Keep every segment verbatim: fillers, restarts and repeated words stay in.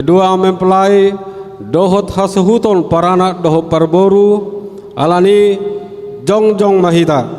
Dua mempelai dohot hasuhuton paranak dohot parboru, alani jongjong ma hita.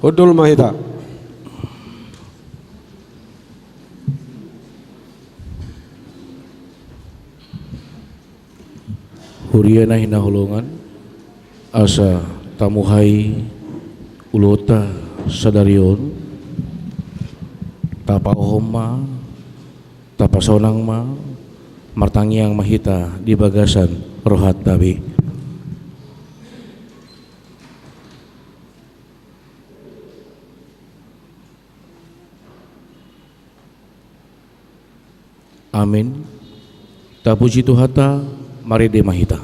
Hundul ma hita. Huria na hinaholongan, asa tamuhai ulaonta sadari on, tapaohom ma, tapasonang ma, martangiang ma hita di bagasan rohanta be. Amin. Tapuji Tuhanta, marende ma hita.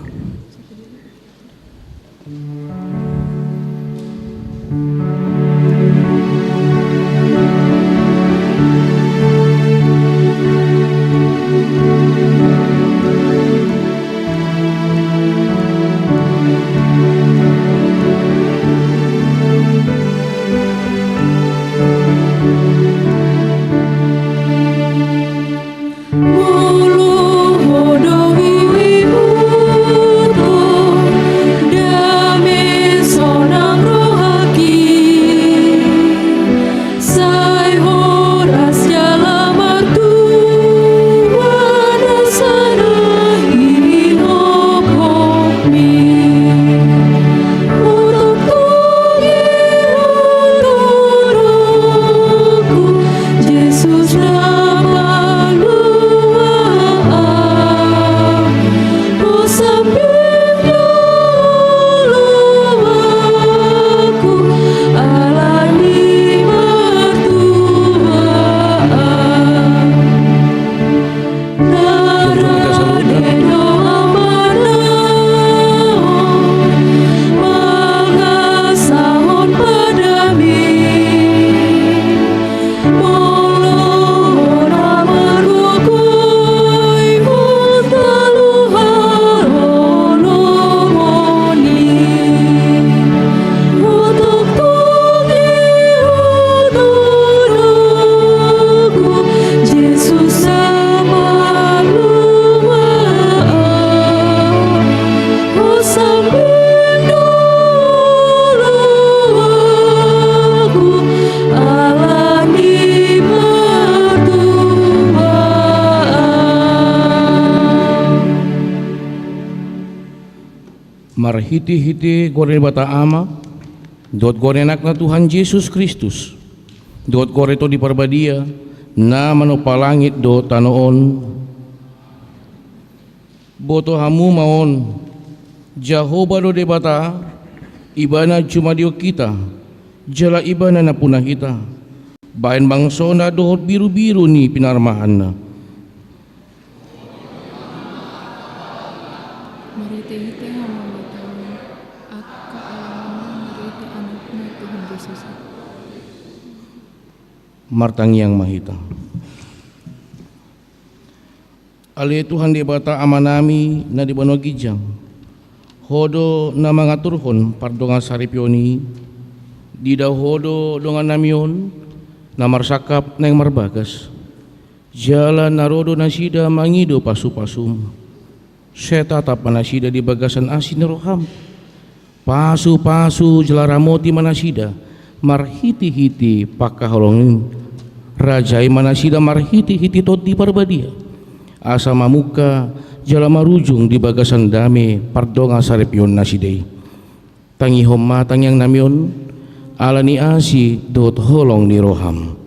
Marhitehite goar ni Debata Ama, dohot goar ni Anakna Tuhan Jesus Kristus, dohot goar ni Tondi Parbadia, na manompa langit dohot tano on. Boto hamu ma on, Jahowa do Debata, Ibana jumadihon hita, jala Ibana nampuna hita, bahen bangsona dohot birubiru ni pinarmahanna. Marhitehite hamauliateon, angka alamanna marhite Anakna Tuhan Jesus. Martangiang ma hita. Ale Tuhan Debata Amanami na di banua ginjang, Ho do na mangaturhon pardongan saripeon i. Dida Ho do dongannami on na marsangkap naeng marbagas, jala na ro do nasida mangido pasupasum. Sai tatap ma nasida di bagasan asi ni roham. Pasupasu jala ramoti ma nasida marhitehite pangkaholonganmon. Rajai ma nasida marhitehite Tondi Parbadia, asa mamungka jala marujung di bagasan dame pardongan saripeon nasida i. Tangihon ma tangiangnami on, ala ni asi dohot holong ni roham.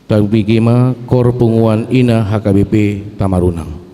Tabege ma, koor punguan ina H K B P tamarunang.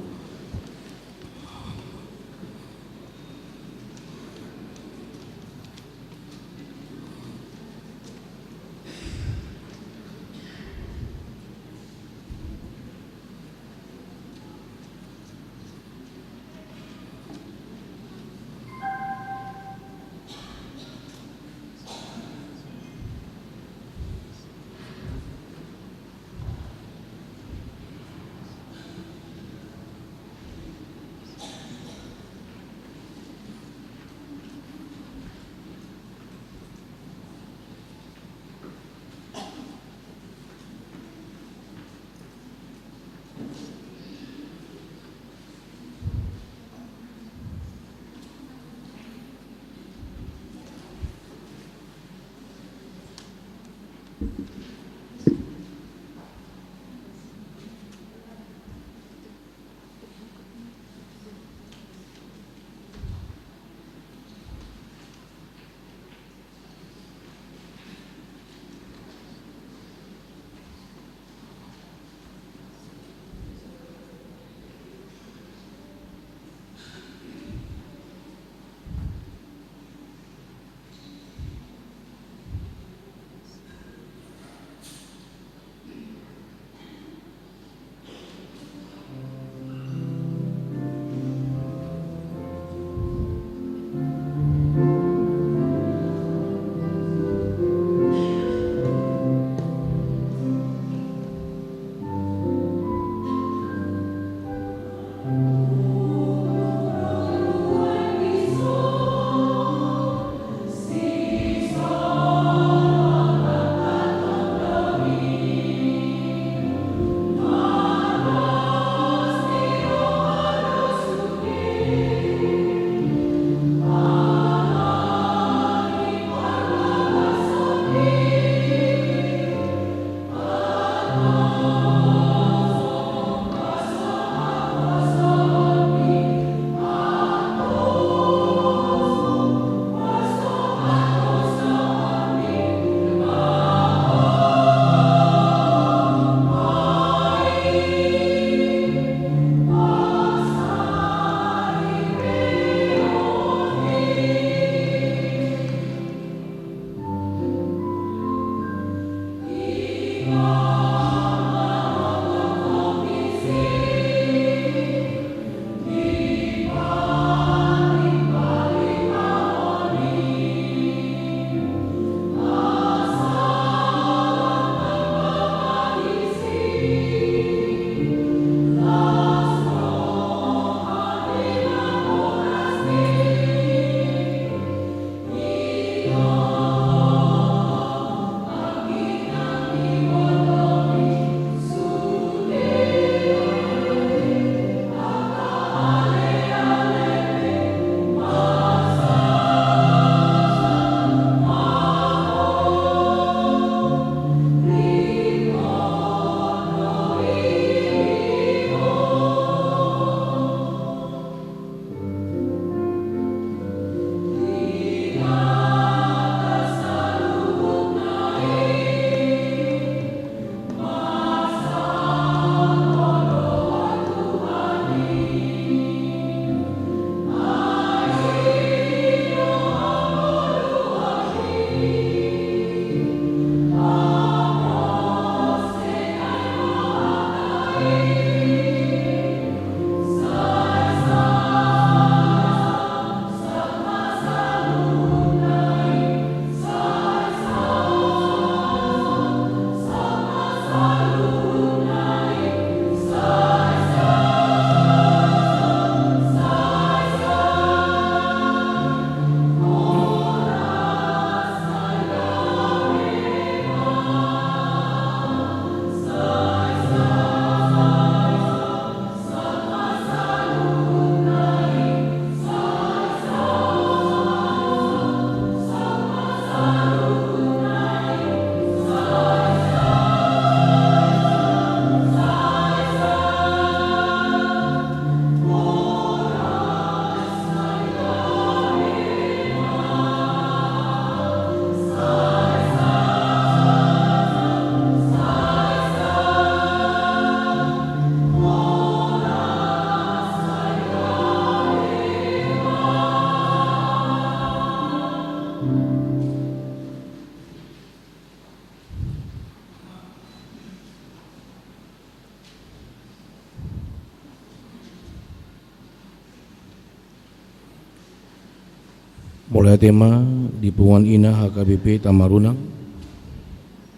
Mauliate ma di punguan ina H K B P Tamarunang,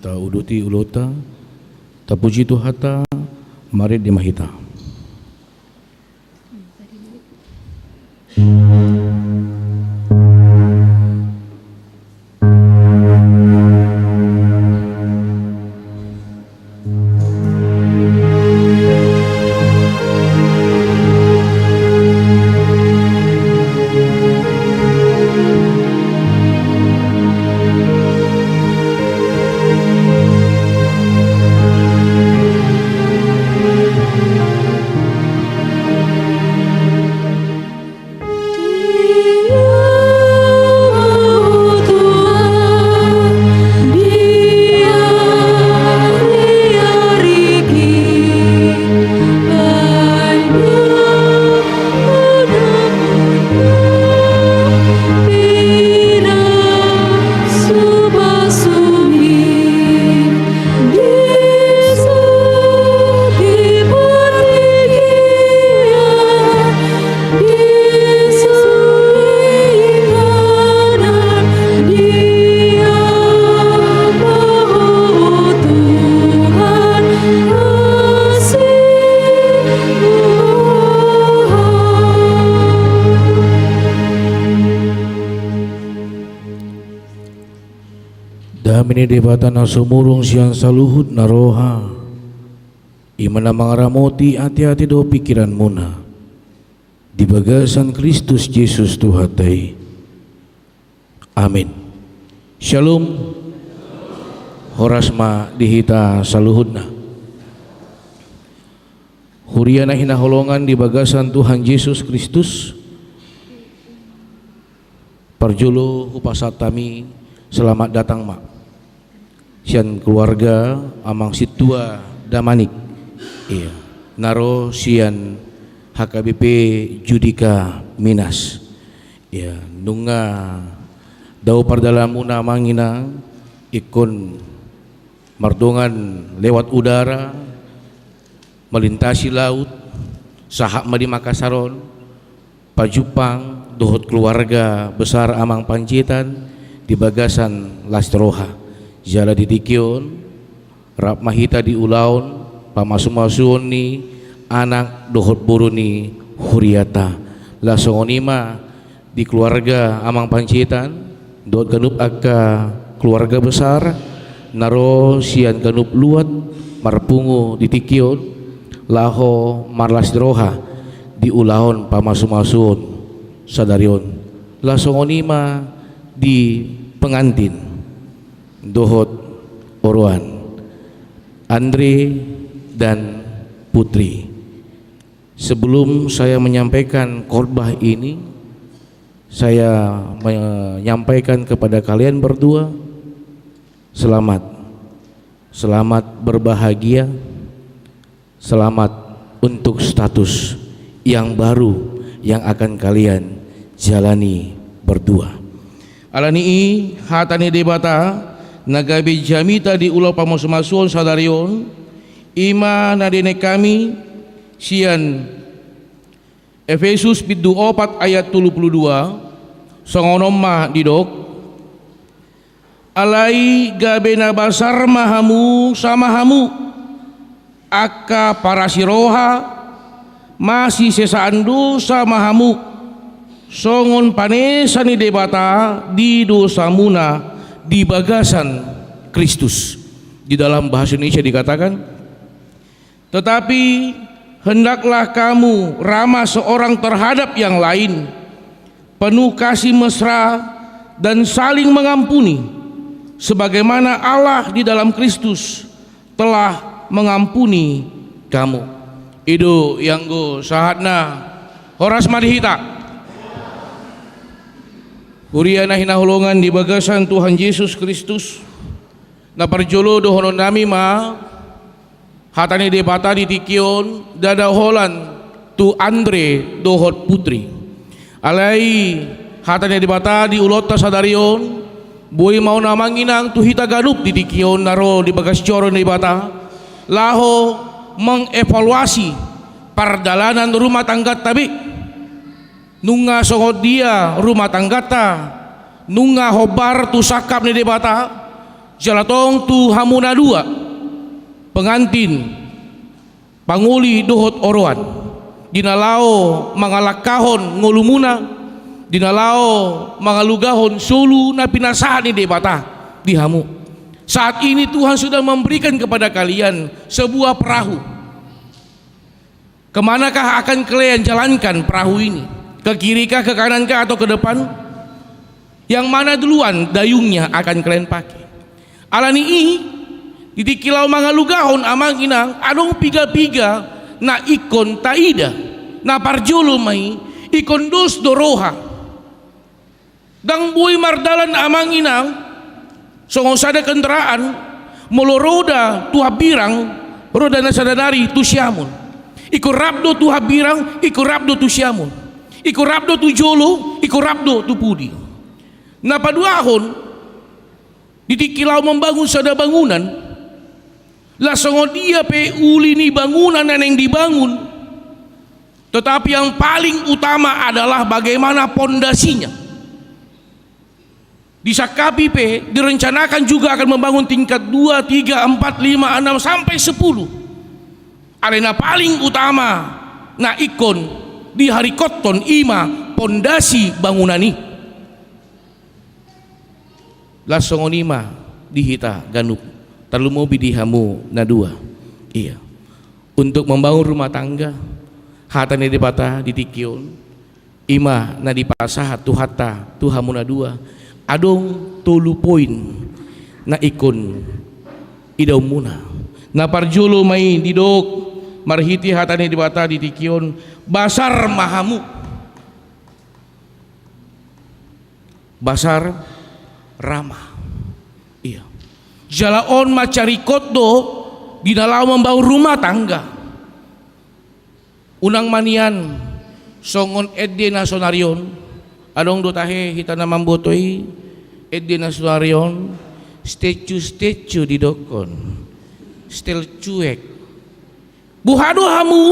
tauduti ulaonta, tapuji Tuhanta, marende ma hita. Dame ni Debata na sumurung sian saluhut na roha, i ma na mangaramoti ateate dohot pingkiranmuna di bagasan Kristus Jesus Tuhanta i. Amin. Syalom. Horas ma di hita saluhutna. Huria na hinaholongan di bagasan Tuhan Jesus Kristus, parjolo hupasahat hami selamat datang ma sian keluarga Amang Sintua Damanik, ia, na ro sian H K B P Judika Minas. Ia, nunga dao pardalananmuna Amang Inang, ingkon mardongan lewat udara, melintasi laut, sahat ma di Makassar on, pajumpang dohot keluarga besar Amang Panjaitan di bagasan las ni roha. Jala di tingki on, rap ma hita di ulaon pamasumasuon ni anak dohot boru ni huriata. Laos songon i ma di keluarga Amang Panjaitan, dohot ganup angka keluarga besar, na ro sian ganup luat marpungu di tingki on, laho marlas ni roha di ulaon pamasumasuon sadari on. Laos songon i ma di pengantin dohot oroan, Andre dan Putri. Sebelum saya menyampaikan khotbah ini, saya menyampaikan kepada kalian berdua, selamat. Selamat berbahagia. Selamat untuk status yang baru yang akan kalian jalani berdua. Alani i, hata ni Debata na gabe jamita di ulaon pamasumasuon sadari on, i ma na dienet hami sian Epesus bindu opat ayat tolu pulu dua, songon on ma didok: Alai gabe na basar ma hamu sama hamu, angka parasiroha, masisesaan dosa ma hamu, songon panesa ni Debata di dosamuna di bagasan Kristus. Di dalam bahasa Indonesia dikatakan, Tetapi hendaklah kamu ramah seorang terhadap yang lain, penuh kasih mesra dan saling mengampuni, sebagaimana Allah di dalam Kristus telah mengampuni kamu. I do i anggo sahatna. Horas ma di hita. Huria na hinaholongan di bagasan Tuhan Jesus Kristus, na parjolo dohonon nami ma hata ni Debata di tingki on, ndada holan tu Andre dohot Putri. Alai hata ni Debata di ulaonta sadari on, boi ma on Amang Inang tu hita ganup di tingki on na ro di bagas joro ni Debata, laho mengevaluasi pardalanan rumah tangganta be. Nunga songon dia rumah tangganta Nunga hombar tu sangkap ni Debata, jala tong tu hamu na dua, pengantin, pangoli dohot oroan, di na laho mangalangkahon ngolumuna, di na laho mangalugahon solu na pinasahat ni Debata di hamu. Saat ini Tuhan sudah memberikan kepada kalian sebuah perahu. Kemanakah akan kalian jalankan perahu ini? Ke kiri kah, ke kanan kah, atau ke depan? Yang mana duluan dayungnya akan kalian pakai? Alani i, di tingki laho mangalugahon amang inang, adong piga-piga na ingkon taida, na parjolo ma i, ingkon dos do roha. Ndang boi mardalan amang inang, songon sada kendaraan, molo roda tu hambirang, roda na sada nari tu siamun. Ingkon rap do tu hambirang, ingkon rap do tu siamun. Ingkon rap do tu jolo, ingkon rap do tu pudi. Na paduahon, di tingki laho membangun sada bangunan, las songon dia pe uli ni bangunan na naeng dibangun, tetapi yang paling utama adalah bagaimana pondasinya. Disangkapi pe, direncanakan juga akan membangun tingkat dua, tiga, empat, lima, enam, sampai sepuluh. Alai na paling utama na ingkon diharikothon i ma pondasi bangunan i. Las songon i ma di hita ganup, tarlumobi di hamu na dua. Iya. Untuk membangun rumah tangga, hata ni Debata di tingki on, i ma na dipasahat Tuhanta tu hamu na dua, adong tolu poin na ingkon idaonmuna. Na parjolo ma i didok marhite hata ni Debata di tingki on, basar ma hamu. Basar, ramah. Iya. Jala on mansai ringkot do di na laho membangun rumah tangga. Unang ma nian songon ende na saonari on, adong do tahe hita na mamboto i, ende na saonari on, statue-statue didokkon, style cuek. Boha do hamu,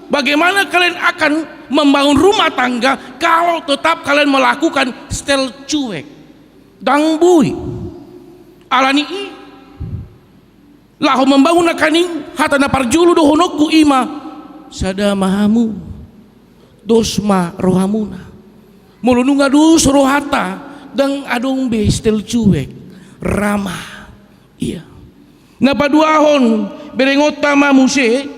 bagaimana kalian akan membangun rumah tangga kalau tetap kalian melakukan style cuek? Ndang boi. Alani i, laho membangun nangkaning, hata na parjolo dohononku i ma, sada ma hamu, dos ma rohamuna. Molo nunga dos rohanta, ndang adong be style cuek, ramah. Iya. Na paduahon, berengonta ma muse,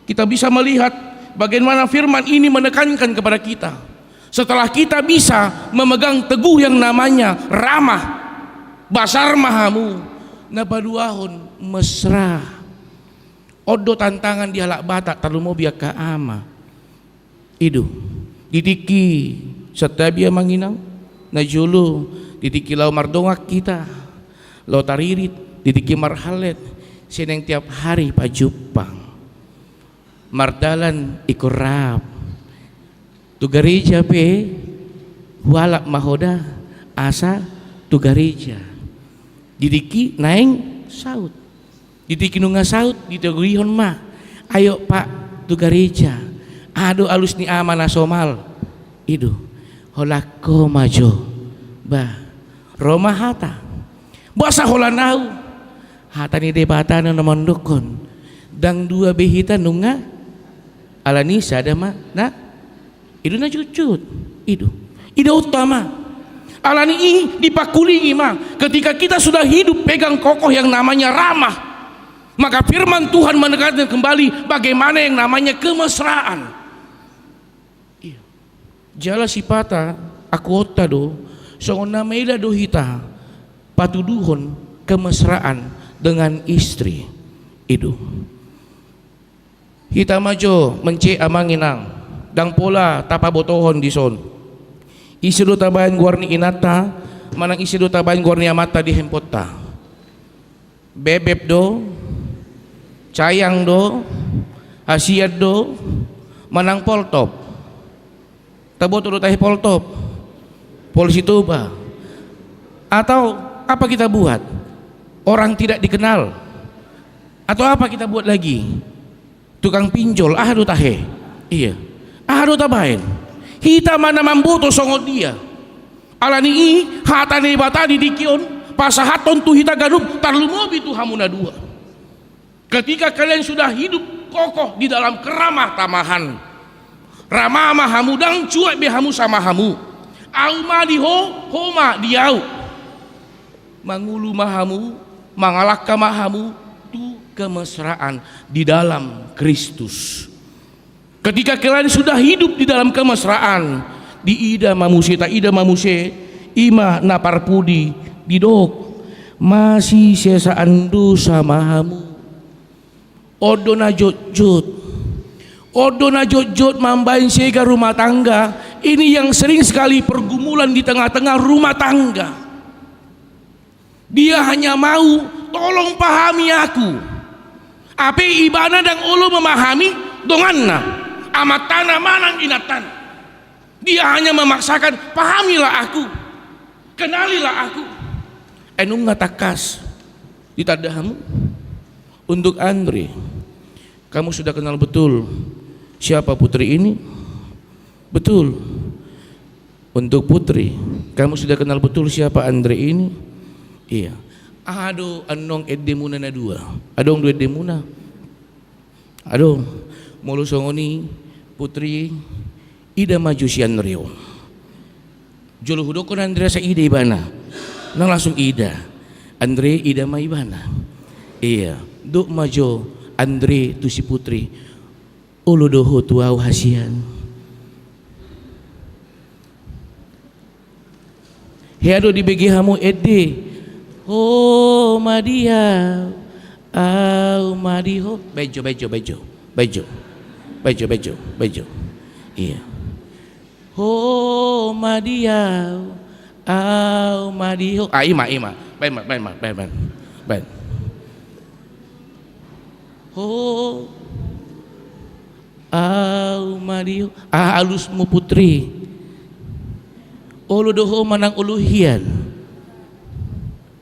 kita bisa melihat bagaimana firman ini menekankan kepada kita. Setelah kita bisa memegang teguh yang namanya ramah, basar ma hamu, na paduahon mesra. On do tantangan di halak Batak, tarlumobi angka ama. I do. Di tingki santabi amang inang, na jolo, di tingki laho mardongan hita, laho taririt, di tingki marhallet, sai naeng tiap hari pajumpang. Mardalan ingkon rap. Tu gareja pe, hualap ma ho da, asa tu gareja. Di tingki naeng saut. Di tingki nunga saut, ditogihon ma. Ayo, Pak, tu gareja. Aha do alus ni ama na somal? I do. Holan ho ma jo. Bah. Ro ma hata. Boasa holan ahu? Hata ni Debata na mandokkon. Ndang dua be hita nunga. Alani sada ma. Na. I do na jujut. I do. Idaonta ma. Alani i dipangkulingi ma. Ketika kita sudah hidup pegang kokoh yang namanya ramah, maka firman Tuhan menekankan kembali bagaimana yang namanya kemesraan. Iya. Jala sipata, akuonta do, songon na maela do hita patuduhon kemesraan dengan istri. I do. Hita ma jo muse amang inang, ndang pola tapabotohon dison. Ise do tabaen goar ni inanta, manang ise do tabaen goar ni amanta di hemponta. Bebeb do, cayang do, hasian do, manang poltop. Taboto do tahe poltop, Polsitoba. Atau apa kita buat? Orang tidak dikenal. Atau apa kita buat lagi? Tukang pinjol, aha do tahe? Iya. Aha do tabaen? Hita ma na mamboto songon dia. Alani i, hata ni Debata di tingki on pasahathon tu hita ganup, tarlumobi tu hamu na dua. Ketika kalian sudah hidup kokoh di dalam keramah tamahan, ramah ma hamu, ndang cuek be hamu sama hamu. Ahu ma di ho, ho ma di ahu. Mangolu ma hamu, mangalangka ma hamu tu kemesraan di dalam Kristus. Ketika kalian sudah hidup di dalam kemesraan, diida ma muse, taida ma muse, i ma na parpudi didok, masisesaan dosa ma hamu. On do na jotjot. On do na jotjot mambahen sega rumah tangga. Ini yang sering sekali pergumulan di tengah-tengah rumah tangga. Dia hanya mau, tolong pahami aku. Hape ibana ndang olo memahami donganna, amantana manang inantana. Dia hanya memaksakan, pahamilah aku, kenalilah aku. Ai nunga tangkas ditanda hamu. Untuk Andre, kamu sudah kenal betul siapa putri ini? Betul. Untuk putri, kamu sudah kenal betul siapa Andre ini? Iya. Aha do annon endemuna na dua? Adong do endemuna? Adong. Molo songon i, putri, ida ma jo si Andre on. Jolo hudokkon Andre asa ida ibana. Ndang langsung ida. Andre, ida ma ibana. Iya. Dok ma jo Andre tu si putri. Olo do ho tu ahu hasian. Hea do dibege hamu ende. Ho ma di ahu, ahu ma di ho. Baen jo, baen jo, baen jo. Baen jo. Baen jo, baen jo, baen jo. Iya. Ho ma di ahu, ahu ma di ho. Ah, i ma, i ma. Baen ma, baen ma, baen, baen. Baen. Ho, ahu ma di ho. Ah, alusmu putri. Olo do ho manang olo hian?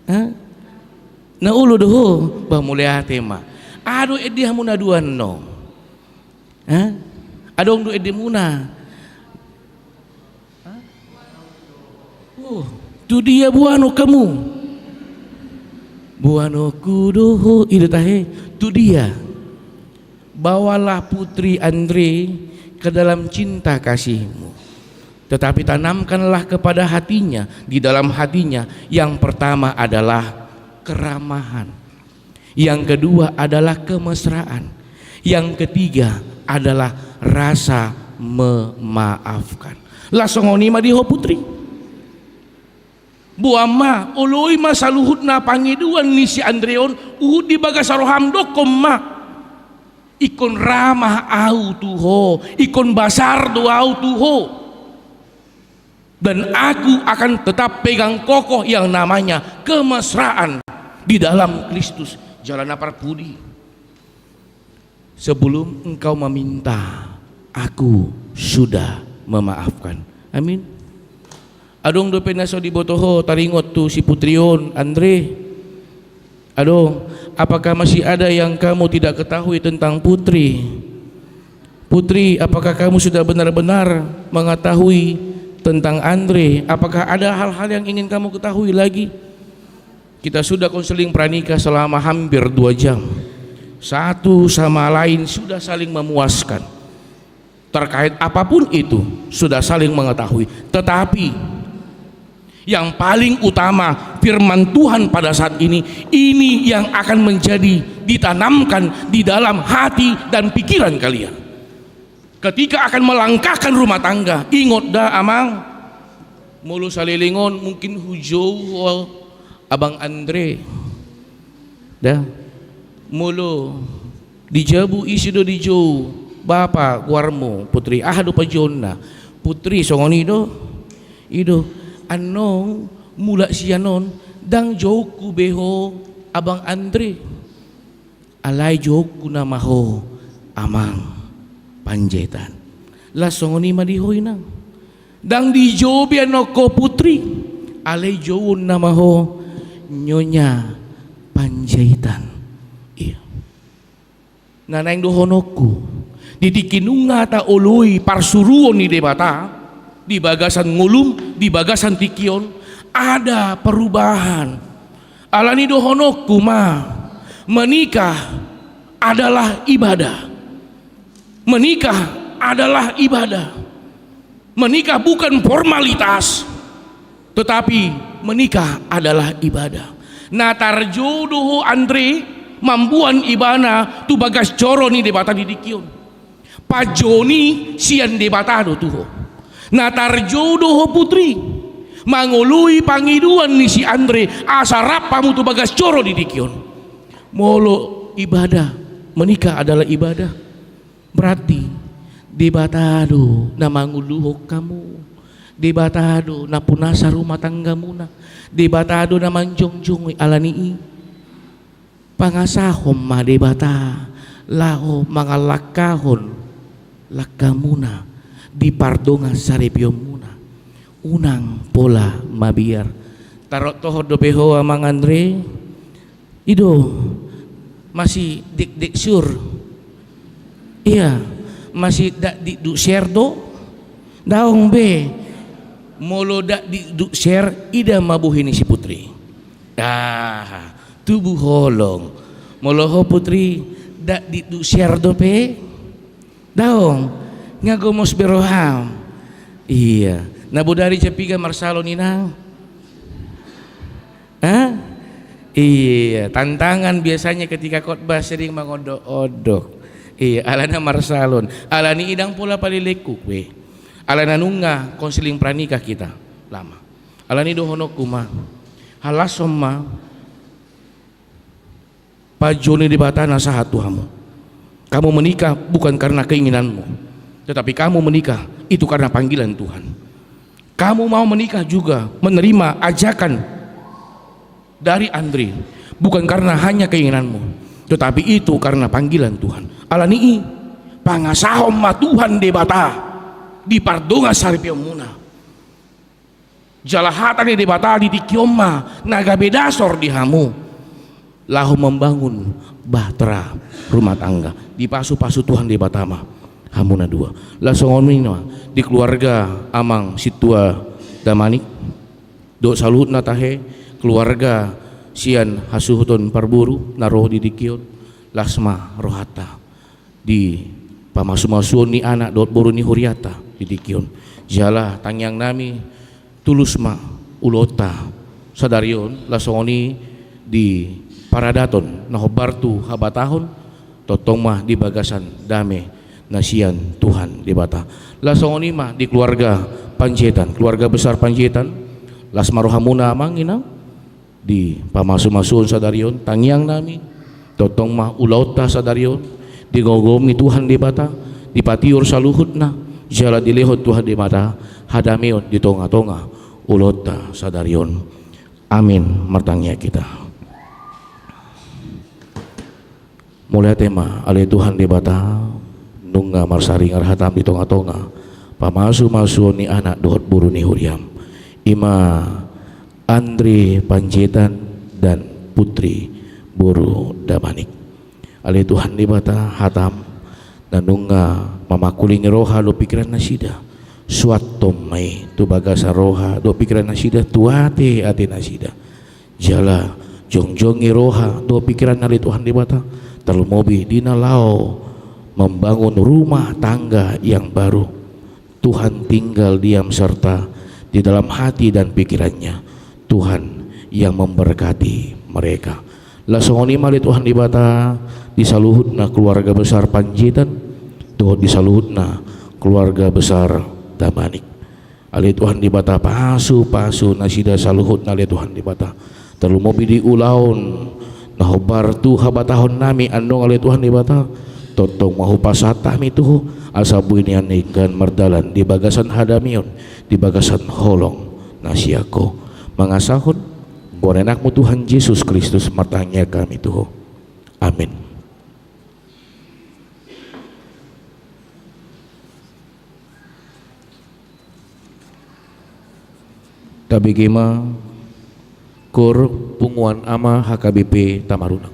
Hah? Na olo do ho? Bah, mauliate ma. Aha do ende hamu na dua annon? Hah? Adong do endemuna? Hah? Oh, tu dia boanonku hamu? Boanonku do ho, i do tahe, tu dia? Bawalah putri Andre ke dalam cinta kasihmu. Tetapi tanamkanlah kepada hatinya, di dalam hatinya, yang pertama adalah keramahan. Yang kedua adalah kemesraan. Yang ketiga adalah rasa memaafkan. Laos songon i ma di ho putri. Boan ma, oloi ma saluhutna pangidoan ni si Andre on, huhut di bagasan roham dokkon ma. Ingkon ramah ahu tu ho, ingkon basar do ahu tu ho. Dan aku akan tetap pegang kokoh yang namanya kemesraan di dalam Kristus. Jala na parpudi. Sebelum engkau meminta, aku sudah memaafkan. Amin. Adong dope na so diboto ho taringot tu si putri on, Andre? Adong, apakah masih ada yang kamu tidak ketahui tentang putri? Putri, apakah kamu sudah benar-benar mengetahui tentang Andre? Apakah ada hal-hal yang ingin kamu ketahui lagi? Kita sudah konseling pranikah selama hampir dua jam. Satu sama lain sudah saling memuaskan. Terkait apapun itu, sudah saling mengetahui. Tetapi, yang paling utama, firman Tuhan pada saat ini, ini yang akan menjadi ditanamkan di dalam hati dan pikiran kalian. Ketika akan melangkahkan rumah tangga, ingot da, amang, molo saleleng on mungkin hujou ho abang Andre. Da. Molo di jabu, ise do dijou bapa goarmu, putri? Aha do pajouna? Putri, songon i do. I do. Annon, mulak sian on, ndang joungku be ho abang Andre. Alai joungku nama ho amang Panjaitan. Laos songon i ma di ho, inang. Ndang dijou be annon ho putri, alai jouon nama ho Nyonya Panjaitan. Iya. Na naeng dohononku, di tingki nunga taoloi parsuruon ni Debata, di bagasan ngolum, di bagasan tingki on, ada perubahan. Alani dohononku ma, menikah adalah ibadah. Menikah adalah ibadah. Menikah bukan formalitas, tetapi menikah adalah ibadah. Na tarjou do ho Andre mamboan ibana tu bagas joro ni Debata di tingki on. Panjou ni sian Debata do tu ho. Na tarjou do ho Putri mangoloi pangidoan ni si Andre asa rap hamu tu bagas joro di tingki on. Molo ibadah, menikah adalah ibadah. Berarti Debata do na manguluhon hamu. Debata do na punasa rumah tanggamuna. Debata do na manjongjong. Alani i, pangasahon ma Debata laho mangalangkahon langkamuna di pardongan saripionmuna. Unang pola mabiar. Tarottohon dope ho amang Andre. I do, masih dikdik sur. Ia, masih dak dikduk ser do. Daong be. Molo dak dikduk ser, ida ma bohi ni si Putri. Ah, tubu holong. Molo ho Putri, dak dikduk ser dope. Daong, nga gomos be roham. Ia, na bodari jam piga marsalon inang? Hah? Iya, tantangan biasanya ketika khotbah sering mangondok-ondok. Iya, alana marsalon. Alani i ndang pola palelengkuk be. Alana nunga konseling pranikah kita lama. Alani dohononku ma. Halashon ma. Panjou ni Debata na sahat tu hamu. Kamu menikah bukan karena keinginanmu, tetapi kamu menikah itu karena panggilan Tuhan. Kamu mau menikah juga menerima ajakan dari Andri, bukan karena hanya keinginanmu, tetapi itu karena panggilan Tuhan. Alani i, pangasahon ma Tuhan Debata di pardongan saripionmuna. Jala hata ni Debata di tingki on ma na gabe dasor di hamu laho membangun bahtera rumah tangga. Dipasupasu Tuhan Debata ma hamu na dua. Laos songon i ma di keluarga amang sintua Damanik dohot saluhutna tahe keluarga sian hasuhuton parboru na ro di tingki on. Las ma rohanta di pamasumasuon ni anak dohot boru ni hurianta di tingki on. Jala tangiang nami tulus ma ulaonta sadari on, laos songon i di paradaton na hombar tu habatahon, tongtong ma di bagasan dame na sian Tuhan Debata. Laos songon i ma di keluarga Panjaitan, keluarga besar Panjaitan, las ma rohamuna amang inang. Di pamasumasuon sadari on, tangiang nami, tongtong ma ulaonta sadari on, digomgomi Tuhan Debata, dipatiur saluhutna, jala dilehon Tuhan Debata hadameon di tongatonga ulaonta sadari on. Amin. Martangiang hita. Mauliate ma ale Tuhan Debata, nunga marsaringar hatam di tongatonga pamasumasuon ni anak dohot boru ni huriam, i ma Andri Panjaitan dan Putri boru Damanik. Ale Tuhan Debata, hatam na nunga mamangkulingi roha dohot pikiran nasida, suanhon ma i tu bagasan roha dohot pikiran nasida, tu ateate nasida. Jala jongjongi roha dohot pikiranna ale Tuhan Debata, tarlumobi di na laho membangun rumah tangga yang baru. Tuhan tinggal diam serta di dalam hati dan pikirannya. Tuhan yang memberkati mereka. Laos songon i ma ale Tuhan Debata di saluhutna keluarga besar Panjaitan, dohot di saluhutna keluarga besar Damanik. Ale Tuhan Debata, pasupasu nasida saluhutna ale Tuhan Debata. Tarlumobi di ulaon na hombar tu habatahon nami annon ale Tuhan Debata. Tongtong ma hupasahat hami tu Ho, asa boi nian denggan mardalan di bagasan hadameon, di bagasan holong na sian Ho. Mangasahon goar ni Anakmu Tuhan Jesus Kristus martangiang hami tu Ho. Amin. Tabege ma, Kor Punguan Ama H K B P Tamarunang.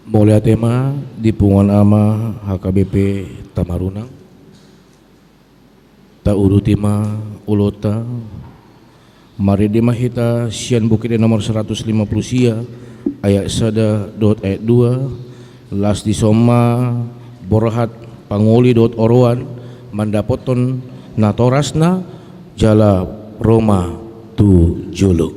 Mauliate ma di punguan ama H K B P Tamarunang. Tauduti ma ulaonta. Marende ma hita sian Buku Ende nomor saratus lima pulu sia, ayat sada dohot ayat dua. Las dison ma borhat pangoli dohot oroan mandapothon natorasna jala ro ma tu jolo.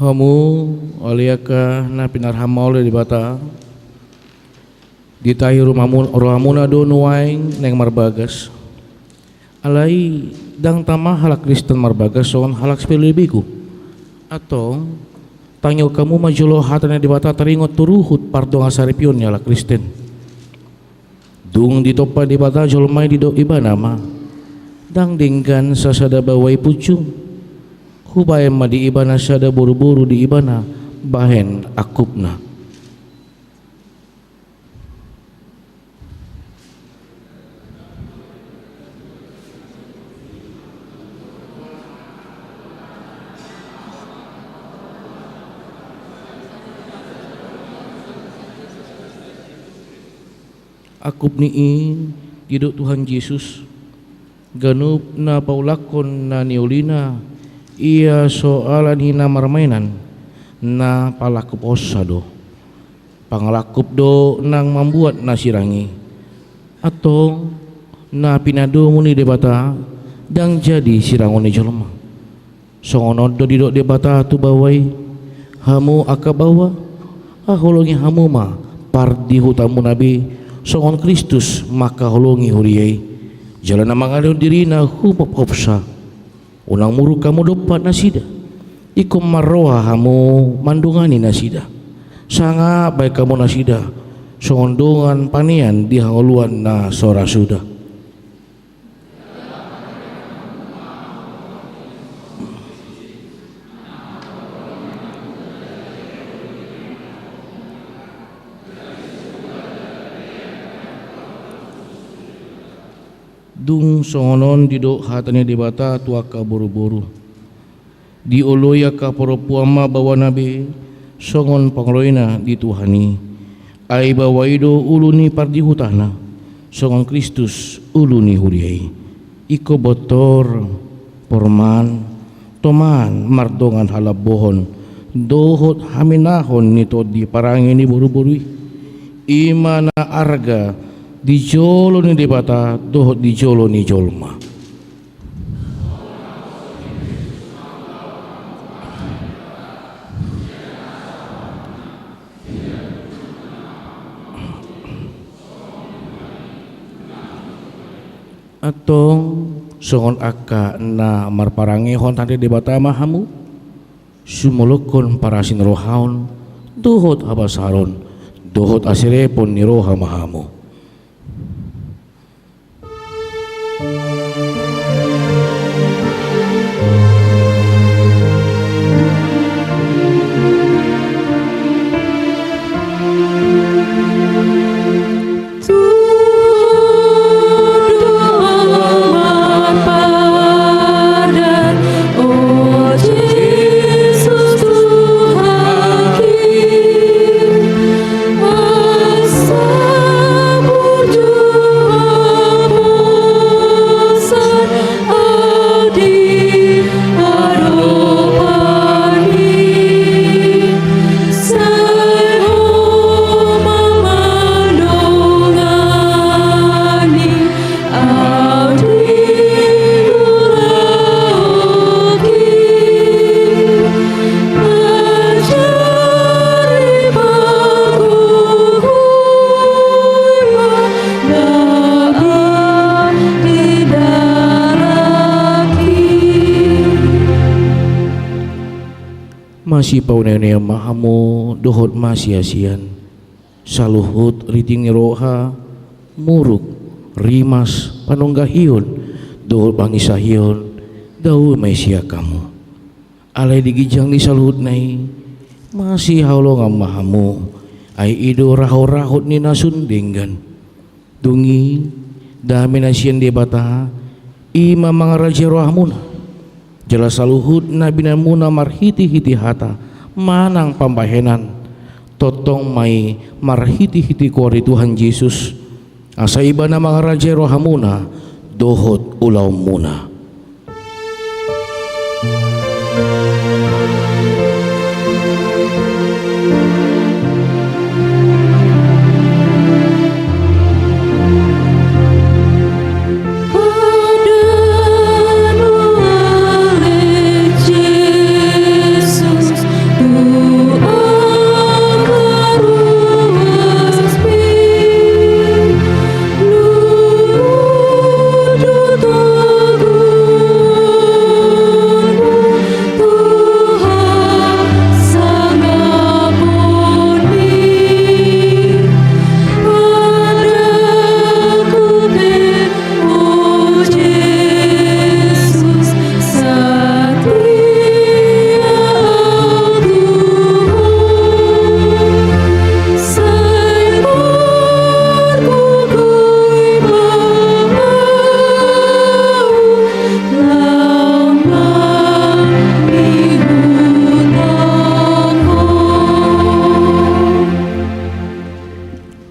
Hamu ale angka na pinarhamaol Debata, ditahi rohamuna do nuaeng naeng marbagas. Alai ndang tama halak Kristen marbagas songon halak sipelebegu. Antong, tangihon hamu ma jolo hata ni Debata taringot tu ruhut pardongansaripeon ni halak Kristen. Dung ditompa Debata jolma i, didok Ibana ma: Ndang denggan sasada baoa i punjung. Hubahen ma di ibana sada boruboru di ibana bahen angkupna. Angkup ni i, didok Tuhan Jesus, ganup na paulakkon na niulina, ia so ala ni na marmaenan, na palangkuphonsa do. Pangalangkup do nang mambuat na sirang i. Antong, na pinadomu ni Debata ndang jadi sirangon ni jolma. Songon on do didok Debata tu baoa i: Hamu angka baoa, haholongi hamu ma pardihutamuna be, songon Kristus mangkaholongi huria i, jala na mangalehon dirina humophopsa. Unang muruk hamu dompak nasida. Ingkon marroha hamu mandongani nasida. Sangap bahen hamu nasida songon dongan panean di hangoluan na so ra suda. Dung songon on didok hata ni Debata tu angka boruboru: Dioloi angka parompuan ma baoana be songon pangoloina di Tuhan i. Ai baoa i do ulu ni pardihutana, songon Kristus ulu ni huria i. Ingkon bontor, porman, toman mardongan halambohon dohot haminahon ni tondi parange ni boruboru i. I ma na arga di jolo ni Debata dohot di jolo ni jolma. Antong, songon angka na marparangehon hata ni Debata ma hamu, sumolokkon parasi ni rohaon dohot habasaron dohot haserepon ni roha ma hamu. Masipaune-une ma hamu dohot masiasian. Saluhut riting ni roha, muruk, rimas, panunggahion dohot pangisahion, dao ma i sian hamu. Alai di ginjang ni saluhutna i, masihaholongan ma hamu, ai i do rahot-rahot ni na sun denggan. Dung i, dame na sian Debata, i ma mangarajai rohamuna. Jala saluhut na binahenmuna marhite-hite hata manang pambahenan, tongtong ma i marhite-hite goar ni Tuhan Jesus, asa Ibana mangarajai rohamuna dohot ulaonmuna.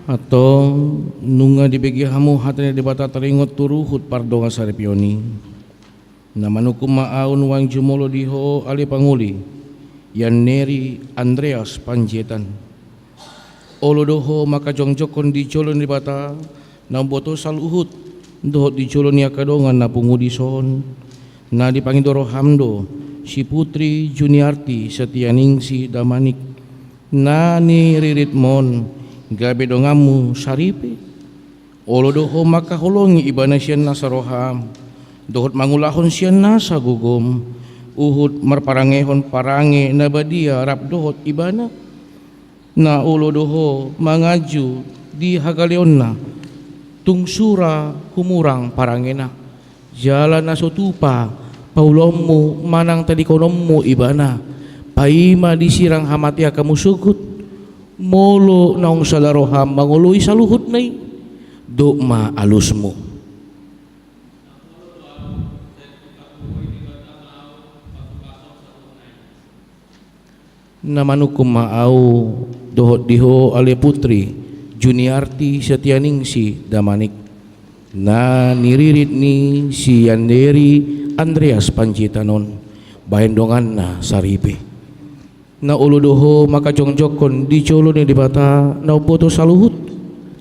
Antong, nunga dibege hamu hata ni Debata taringot tu ruhut pardongansaripeon i. Na manungkun ma ahu nuaeng jumolo di ho ale pangoli, Yan Neri Andreas Panjaitan. Olo do ho mangkajongjongkon di jolo ni Debata na umboto saluhut, dohot di jolo ni angka dongan na pungu dison, na dipangido roham do si Putri Juniarti Setianingsih Damanik, na niriritmon gabe donganmu saripe. Olo do ho mangkaholongi ibana sian nasa roham, dohot mangulahon sian nasa gogom, huhut marparangehon parange na badia rap dohot ibana. Na olo do ho manganju di hagaleonna, tung sura humurang parangena. Jala na so tupa paulaonmu manang tadingkononmu ibana, paima disirang hamatean hamu sogot. Molo naung sada roham mangoloi saluhutna i, dok ma alusmu. Na manungkun ma ahu dohot di ho ale Putri Juniarti Setianingsih Damanik, na niririt ni si Yanderi Andreas Panjaitan on, bahen donganna saripe. Na olo do ho mangkajongjongkon di jolo ni Debata na umboto saluhut,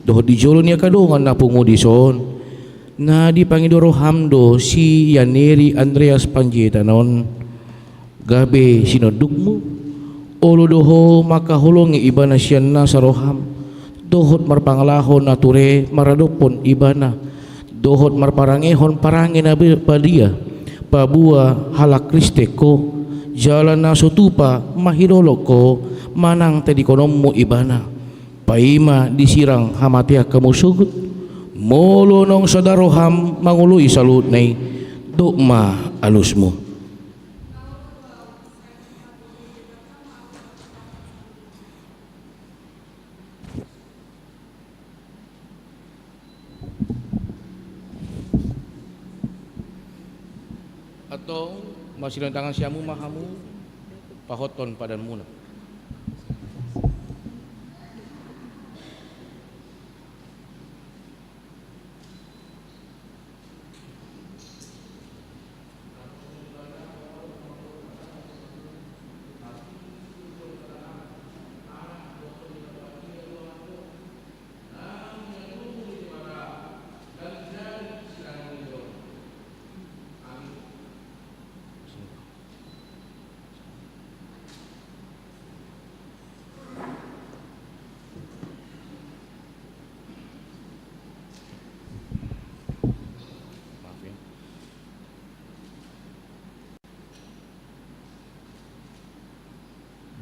dohot di jolo ni angka dongan na pungu dison, na dipangido roham do si Yanderi Andreas Panjaitan on, gabe sinondukmu. Olo do ho mangkaholongi ibana sian nasa roham, dohot marpangalaho na ture maradophon ibana, dohot marparangehon parange na be-, badia, paboa halak Kristen ho, jala na so tupa mangilolong ho, manang tadingkononmu ibana. Paima disirang hamatean hamu sogot, molo naung sada roham mangoloi saluhutna i, dok ma alusmu. Antong, marsilang tangan siamun ma hamu, pahothon padanmuna.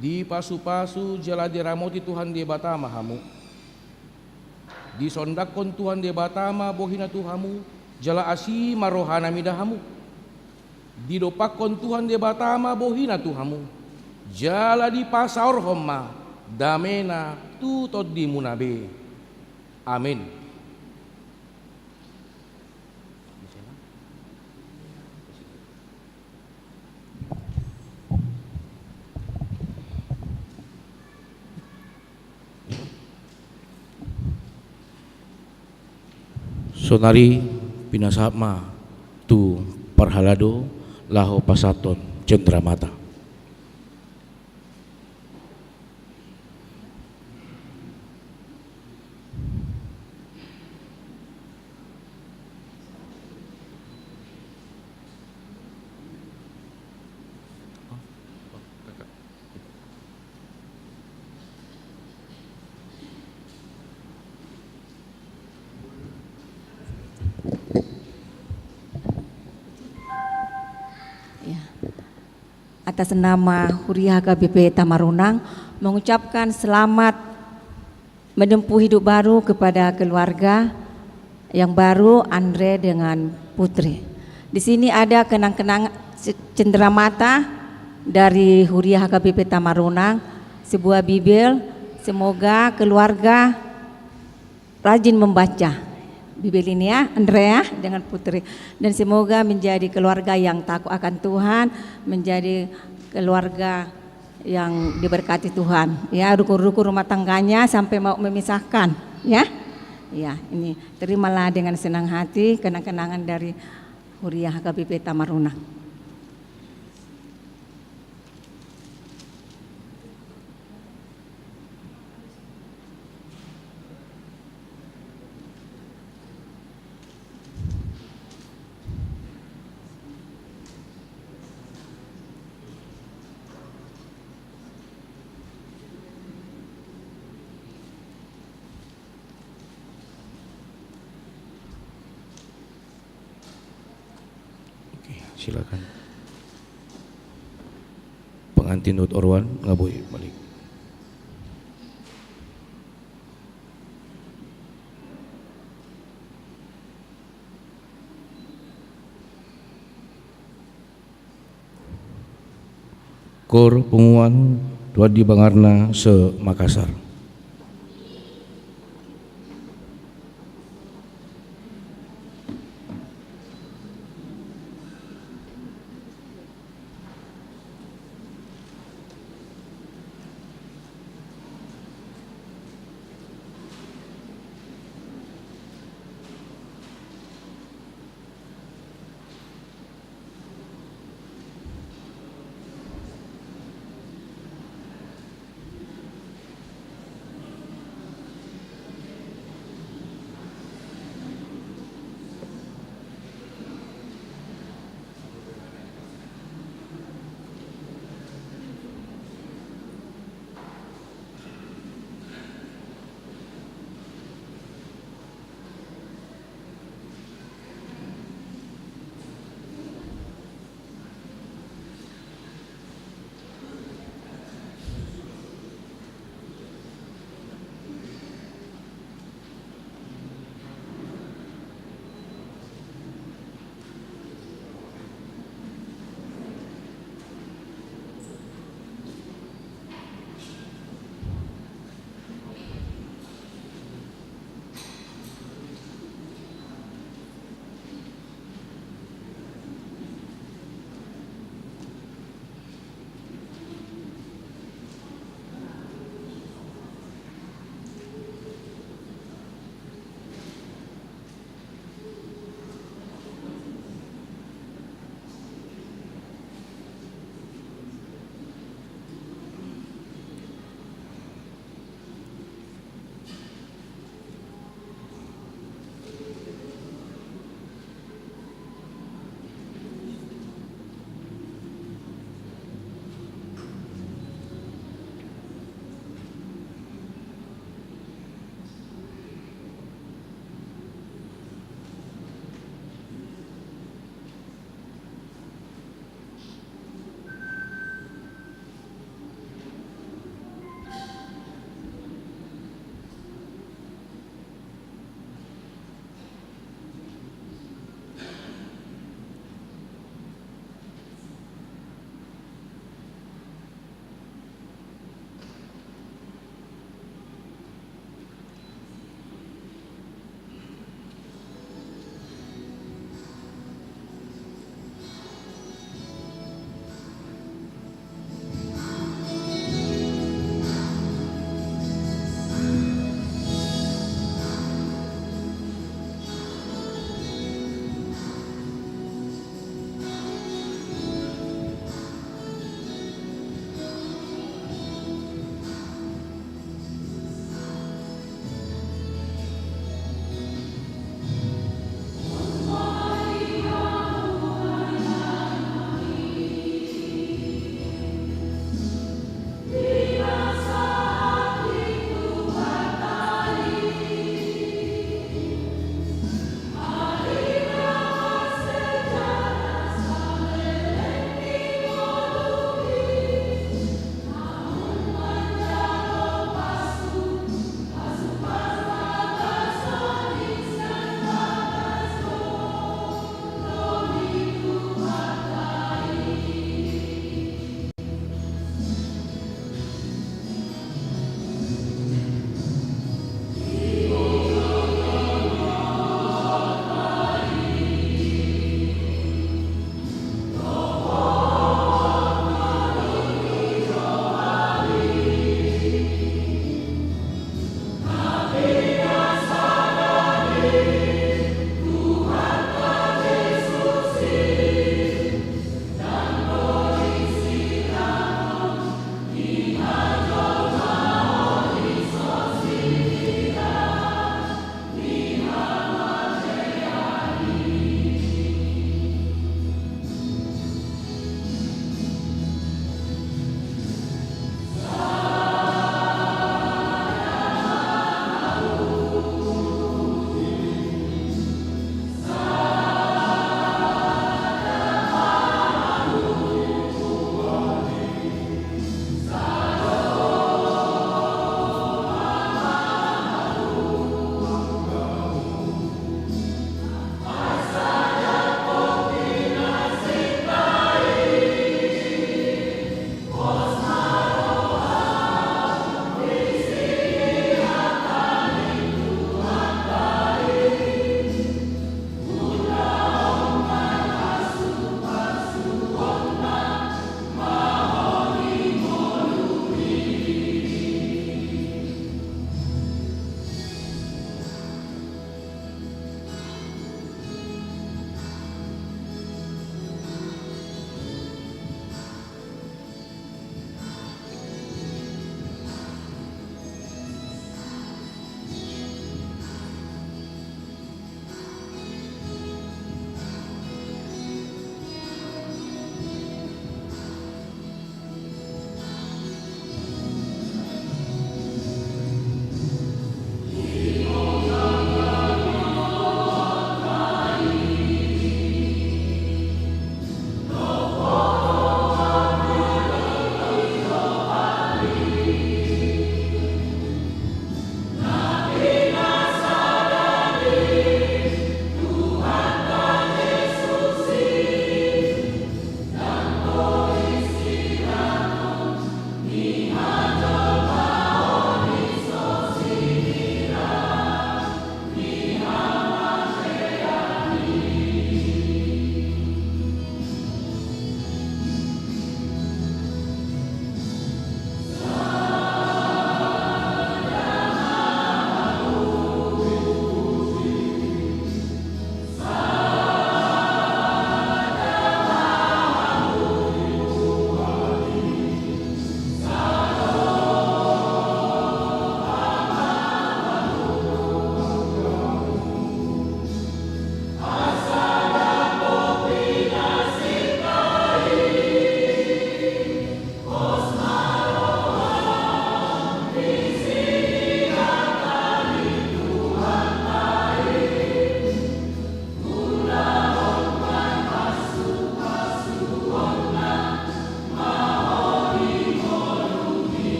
Dipasupasu jala diramoti Tuhan Debata ma hamu. Disondangkon Tuhan Debata ma bohina tu hamu, jala asi ma rohana mida hamu. Didompakkon Tuhan Debata ma bohina tu hamu, jala dipasaorhon ma damena tu tondimuna be. Amen. Saonari pinasahat ma tu parhalado laho pasahathon cendramata. Ya. Atas nama Huria H K B P Tamarunang, mengucapkan selamat menempuh hidup baru kepada keluarga yang baru, Andre dengan Putri. Di sini ada kenang-kenang ce-, cendramata dari Huria H K B P Tamarunang, sebuah Bibel. Semoga keluarga rajin membaca Bibel ini ya, Andrea dengan Putri. Dan semoga menjadi keluarga yang takut akan Tuhan, menjadi keluarga yang diberkati Tuhan. Ya, rukun-rukun rumah tangganya sampai mau memisahkan, ya. Ya, ini terimalah dengan senang hati kenang-kenangan dari Huria H K B P Tamarunang. Oke, silakan. Pengantin dohot oroan nga boi balik. Kor punguan Tuan di Bangarna se-Makassar.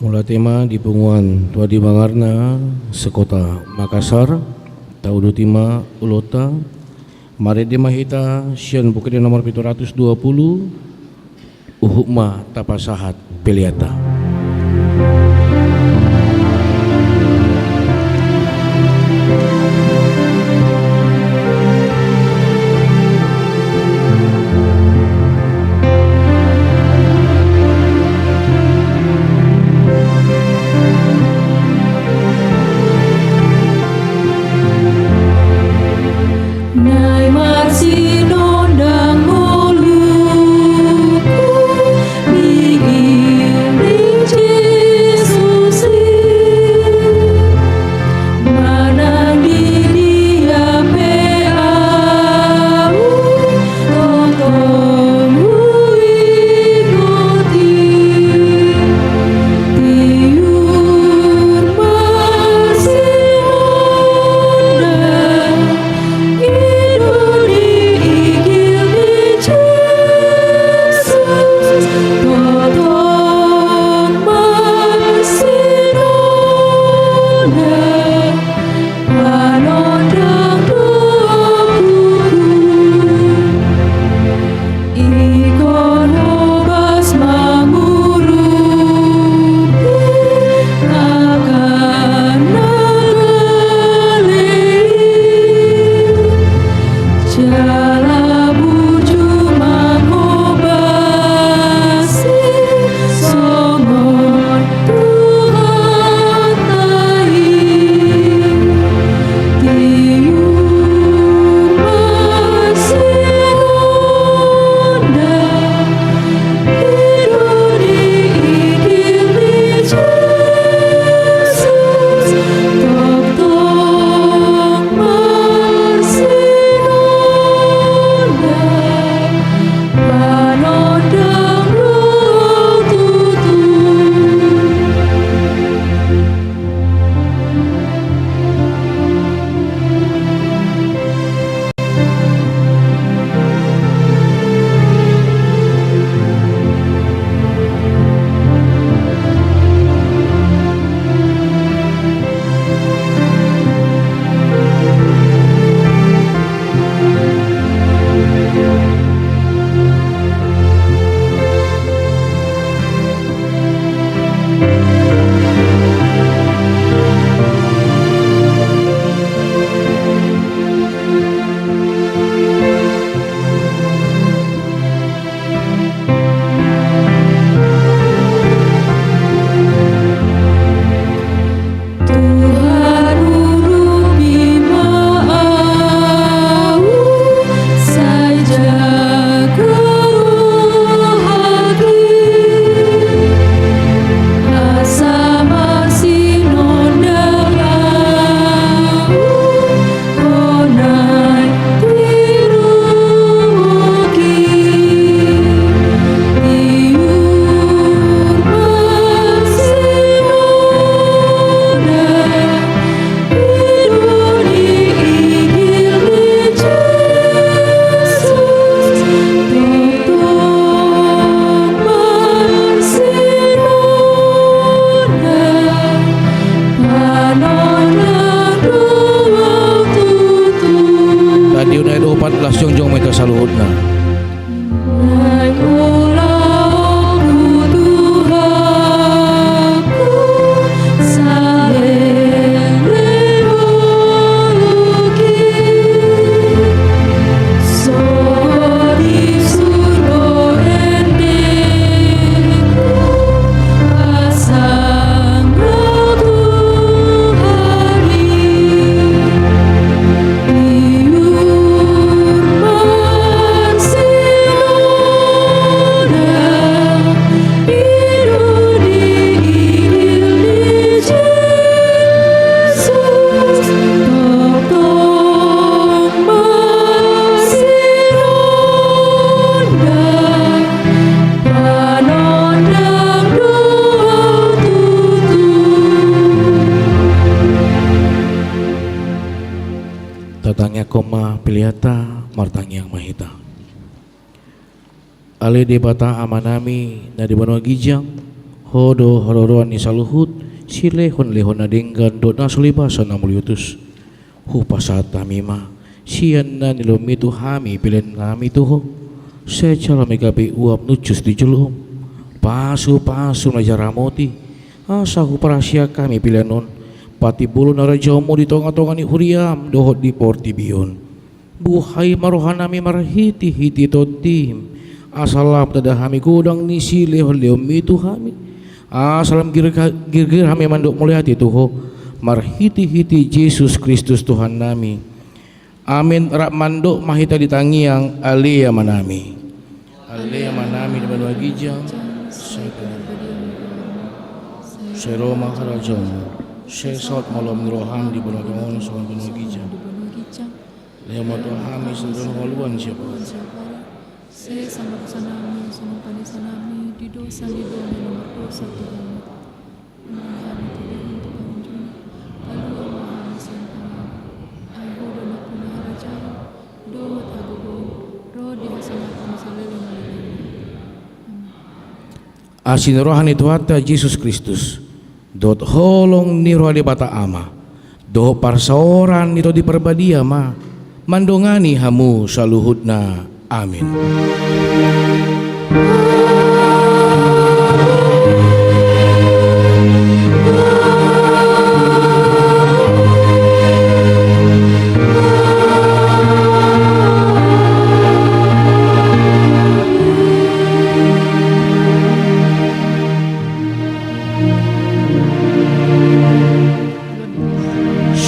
Mauliate ma di punguan tua di bangarna sekota Makassar, tauduti ma ulaonta, marende ma hita sian Buku Ende nomor pitu ratus dua puluh, huhut ma tapasahat peleanta. Naeng marsinondang ngolungku, di Hita martangiang ma hita. Ale Debata Amanami na di banua ginjang, Ho do haroroan ni saluhut silehonlehon na denggan dohot na so libasan na muliutus. Hupasahat hami ma sian na nilehonmi tu hami peleannami tu Ho. Sai jalo hami gabe uap nuncus di jolom, pasupasu na jaramoti, asa huparasiak hami pelean on patimbulhon harajaonmu di tongatonga ni huriam dohot di portibi on. Buhai ma rohanami marhitehite tondim, asa lam tanda hami godang ni silehonlehonmi tu hami, asa lam girgir hami mandok mauliate tu Ho, marhitehite Jesus Kristus Tuhannami. Amen. Rap mandok ma hita di tangiang Ale Amanami. Ale Amanami di banua ginjang, sai ro ma harajaonmu, sai saut ma lomo ni roham di banua tonga on songon di banua ginjang. Lehon ma tu hami sadari on hangoluan siapari. Sesa ma dosanami songon panesanami di dosa ni dongan na mardosa tu hami. Unang hami togihon tu pangunjunan, palua ma hami sian pangago. Ai Ho do nampuna harajaon dohot hagogoon ro di hasangapon saleleng ni lelengna. Asi ni roha ni Tuhanta Jesus Kristus, dohot holong ni roha Debata Ama, dohot parsaoran ni Tondi Parbadia ma mandongani hamu saluhutna. Amen.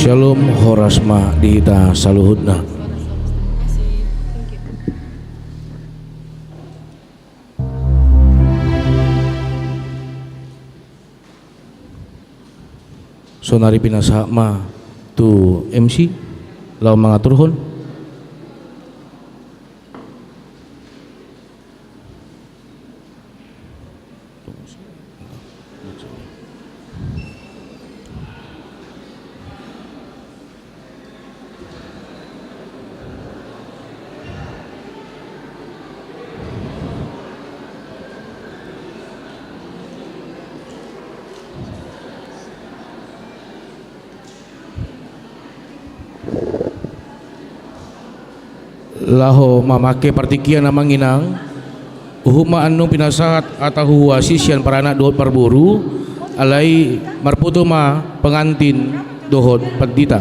Syalom, horas ma di hita saluhutna. Sonari pinasahat ma tu M C laho mangaturhon. Laho mamangke partingkian, Amang Inang, huhut ma annon pinasahat hata huhuasi sian paranak dohot parboru, alai marpoto ma pengantin dohot pandita.